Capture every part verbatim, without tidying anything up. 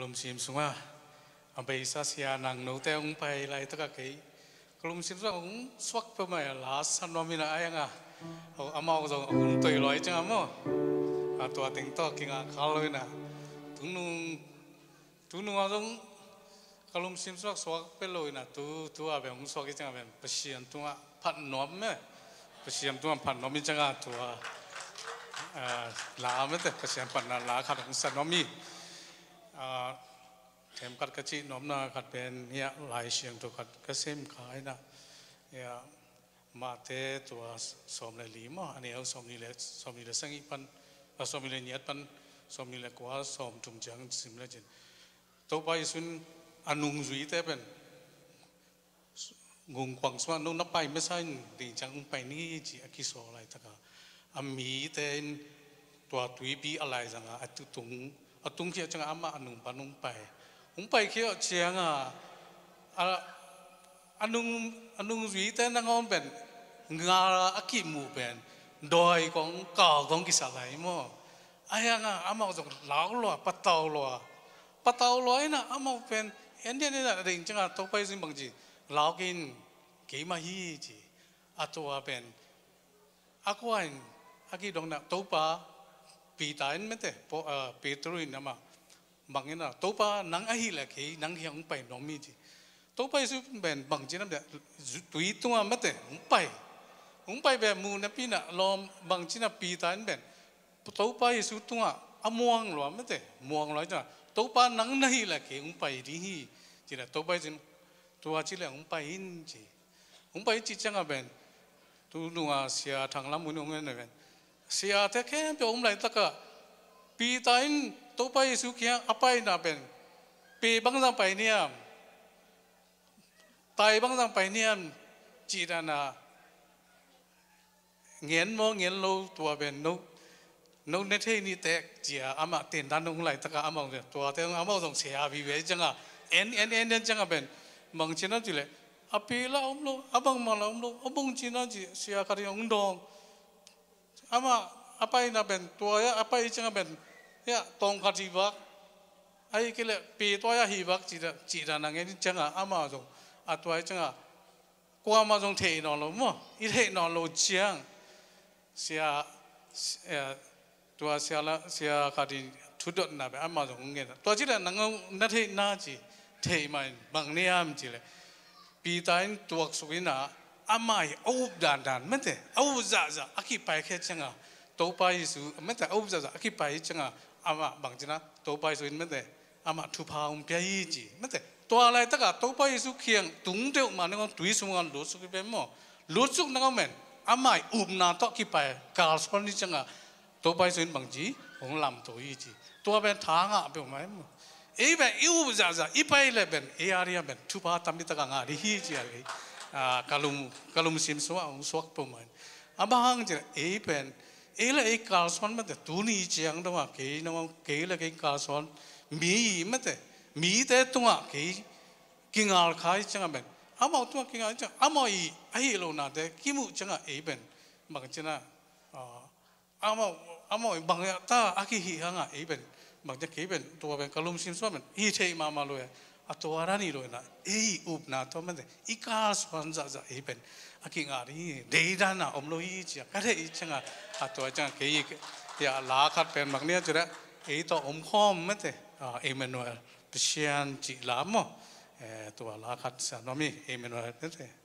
Ka lungsim sungah a beisa sia nang note hong pai laitakah kei ka lungsim sungah hong suak peuhmah a, la sa nuam in a, a hiangah amau zong a hun toi lua hi ciangah maw, a tua teng tawh kingah kal lo in a, tunung tunung ah zong ka lungsim suak suak peuh lo in a, tu tu a beh hong suak hi ciangah beh Pasian tungah phat nuam meh. Pasian tungah phat nuam hi ciangah tua, ah, la mete, Pasian phatna la khat hong sa nuam hi. Ah, themkhat ka cih nuamna khat pen hiah Lai Siangtho khat ka sem kha in a, hiah Mate tua sawm le li maw, a neu sawm nih le, sawm nih le sagih pan, a sawm nih le giat pan sawm nih le kua, sawm thum ciang sim le cin, Topa Jesu in a nungzuite pen gungkuang sungah, "No na pai masa in ding ciang hong pai ni," ci a kisawl laitakah a mite in tua tuipi a laizangah a tutung, a tungkhia ciangah amah a nung pan hong pai. Hong pai khia ciangah a, a nung, a nungzuite nangawn pen ngal a kimuh pen dawi kong kau kong kisa lai maw. A hiangah amau zong lau lua, patau lua, patau lua in a, amau pen en dian in a, ding ciangah Topa Jesu in bangci, "Lau kei, keimah hi," ci. A tua pen a kua in a kidong na, Topa, Peter in mete, Petru in amah bangin a, "Topa, nang ahih leh kei nang kiang hong pai nuam hi," ci. Topa Jesu pen bangci nam dia, tui tungah mete hong pai. Hong pai beh muh napi in a lawm, bangci in a Peter in pen Topa Jesu tungah a muang lua mete, muang lua hi ciangah, "Topa, nang na hih leh kei hong pai ding hi," ci in a, Topa Jesu in, "Tua ci leh hong pai in," ci. Hong pai cih ciangah pen, tu nungah Sia Thang Lam Mun hong en pen, siate khempeuh om laitakah Peter in Topa Jesu kiang a paina pen, "Pe bangzah pai niam, tai bangzah pai niam?" cih dan a, ngen maw ngen lo, tua pen no, no ne thei ni tek, ci a amah tendan hong laitakah amah hong, tuate amah zong sia vive ciangah, en en en en ciangah pen, "Bangci na," ci leh, "A pe lah om lo, a bangmah lah om lo, a bangci na," ci, sia khat in hong dawng. Amah a paina pen tua a, a pai ciangah pen, "Ya, tawng khat hi vak, ahih kei leh pe tua a hi vak," ci da, ci dan a ngen ciangah amah zong a tua ciangah kuamah zong theih nawn lo maw, i theih nawn lo ciang, sia, sia, tua sia la, sia khat in thudotna pen amah zong ngen. "Tua ci leh nang na theih na," ci, "Theih mah in, bang niam?" ci leh Peter in tuaksuk in a, amah i a up dandan mete, a up zahzah a kipai khia ciangah, Topa Jesu mete, a up zahzah a kipai ciangah, amah bangci na, Topa Jesu in mete, amah thupha hong pia hi ci mete. Tua laitakah Topa Jesu kiang tung deuh mah nangawn tui sungah lutsuk hi pen maw, lutsuk nangawn pen amah i upna tawh kipai kalsuan hi ciangah, Topa Jesu in bangci hong lamto hi ci. Tua pen tha ngah peuhmah hi maw. Ei pen i up zahzah i pai leh pen ei a ding a pen thupha tampi tak a ngah ding hi ci a, ei, a, ka lum, ka lungsim sungah hong suak peuhmah hi. A bang hang ci leh ei pen, ei le ei kalsuan mete, tuni ciang dongah kei, kei le kei kalsuan mi mete, mite tungah kei kingal kha hi ciangah pen, amau tungah kingal hi ciangah, amau i ahi lonate kimuh ciangah ei pen bangci na, a, amau, amau i bang ta a kihih hangah ei pen bangci na, kei pen tua pen ka lungsim sungah pen hih theih mahmah lo e. A tua dan hi lo in a, ei upna tawh mete, i kalsuan zahzah ei pen a kingah ding hi, deidan a om lo hi ci a ka theih ciangah, a tua ciangah kei, kei a la khat pen bang nia ci leh, ei tawh omkhawm mete, a, Emmanuel, Pasian cih la maw, eh, tua la khat sa nuam hi, Emmanuel mete.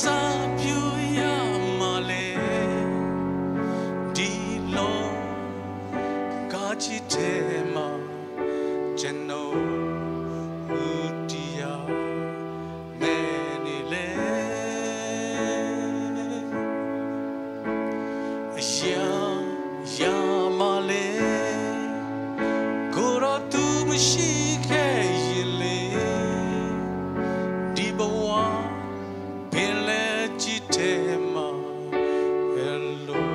စားပြုရမှာလဲ။ ဒီလောကကြီးထဲမှာ ကျွန်တော်ဦးတည်ရာ မဲနေလဲ။ အရာရာမှာလဲ။ ကိုယ်တော်သူမရှိခဲ့ရင်လေ။ ဒီဘဝပင်လယ်ကြီးထဲမှာ ဘယ်လို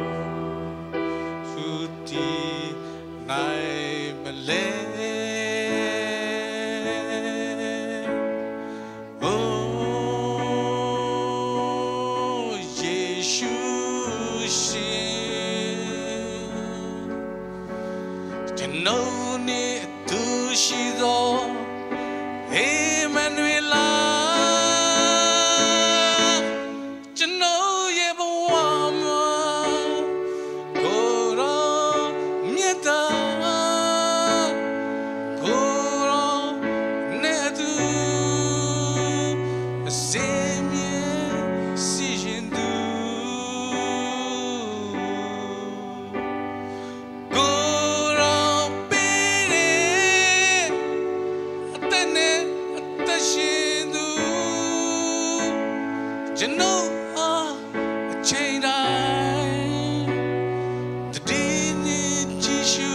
ဦးတည်နိုင်မလဲ။ အိုယေရှုရှင်၊ ကျွန်တော်နဲ့အတူရှိသော ဧမနွေလ ကျွန်တော်ရဲ့ဘဝမှာ ကိုယ်တော်မျက်သာ၊ ကိုယ်တော်နဲ့အတူ အစဉ်အမြဲရှိချင်သူ၊ ကိုယ်တော်ပေးတဲ့ အသက်နဲ့အသက်ရှင်သူ၊ ကျွန်တော်အားအချိန်တိုင်း သတိနဲ့ကြည့်ရှု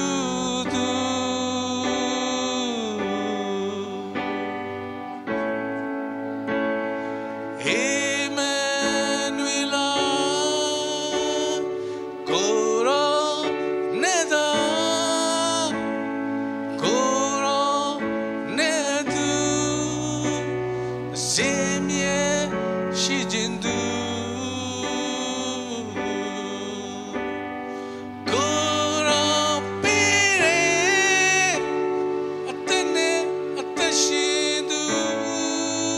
သူ၊ ဧမနွေလ ကိုယ်တော်နဲ့သာ၊ ကိုယ်တော်နဲ့အတူ အစဉ်အမြဲရှိချင်သူ၊ ကိုယ်တော်ပေးတဲ့ အသက်နဲ့အသက်ရှင်သူ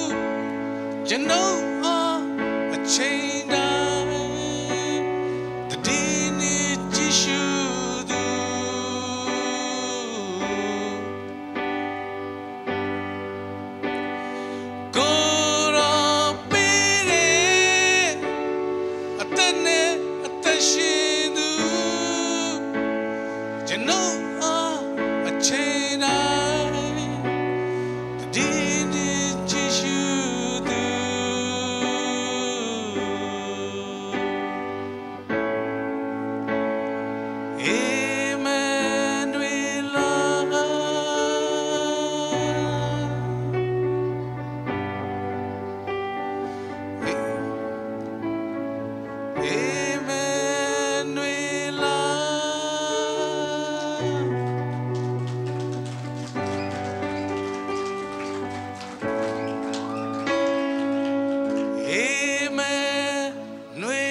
၊ ကျွန်တော်အားအချိန်တိုင်း သတိနဲ့ကြည့်ရှုသူ၊ ကိုယ်တော်ပေးတဲ့ အသက်နဲ့အသက်ရှင်သူ၊ ကျွန်တော်အားအချိန်တိုင်း သတိနဲ့ကြည့်ရှုသူ၊ ဧမနွေလ ဧမနွေလ ဧမနွေ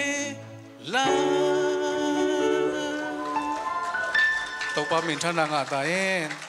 လ။ တောက်ပါမင်ထနာငါတာအင်း။